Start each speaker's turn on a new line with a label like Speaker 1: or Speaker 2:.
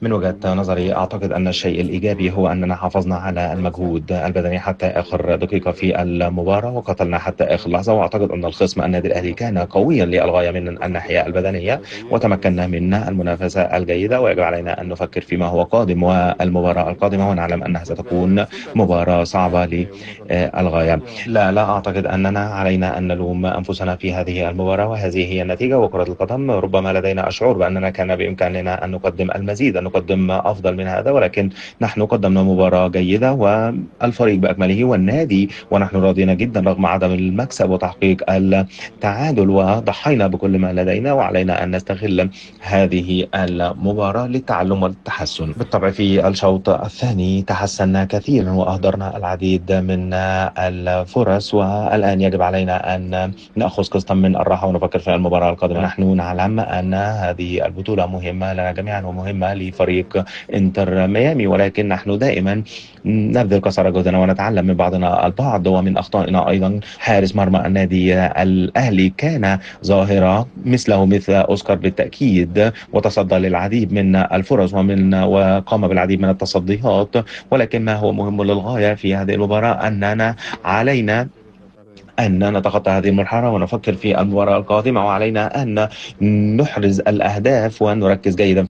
Speaker 1: من وجهة نظري أعتقد أن الشيء الإيجابي هو أننا حافظنا على المجهود البدني حتى آخر دقيقة في المباراة وقاتلنا حتى آخر لحظة، وأعتقد أن الخصم النادي الأهلي كان قويا للغاية من الناحية البدنية وتمكنا من المنافسة الجيدة، ويجب علينا أن نفكر فيما هو قادم والمباراة القادمة، ونعلم أنها ستكون مباراة صعبة للغاية. لا أعتقد أننا علينا أن نلوم أنفسنا في هذه المباراة، وهذه هي النتيجة. وكرة القدم ربما لدينا الشعور بأننا كان بإمكاننا أن نقدم المزيد، أن نقدم أفضل من هذا، ولكن نحن قدمنا مباراة جيدة والفريق بأكمله والنادي ونحن راضين جدا رغم عدم المكسب وتحقيق التعادل، وضحينا بكل ما لدينا، وعلينا أن نستغل هذه المباراة للتعلم والتحسن. بالطبع في الشوط الثاني تحسنا كثيرا وأهدرنا العديد من الفرص، والآن يجب علينا أن نأخذ قسطا من الراحة ونفكر في المباراة القادمة. نحن نعلم أن هذه البطولة مهمة لنا جميعا ومهمة لفريق انتر ميامي، ولكن نحن دائما نبذل قصارى جهدنا ونتعلم من بعضنا البعض ومن أخطائنا أيضا. حارس مرمى النادي الأهلي كان ظاهرة مثله مثل أوسكار بالتأكيد، وتصدى للعديد من الفرص وقام بالعديد من التصديات، ولكن ما هو مهم للغاية في هذه المباراة أننا علينا أن نتخطى هذه المرحلة ونفكر في المباراة القادمة، وعلينا أن نحرز الأهداف ونركز جيدا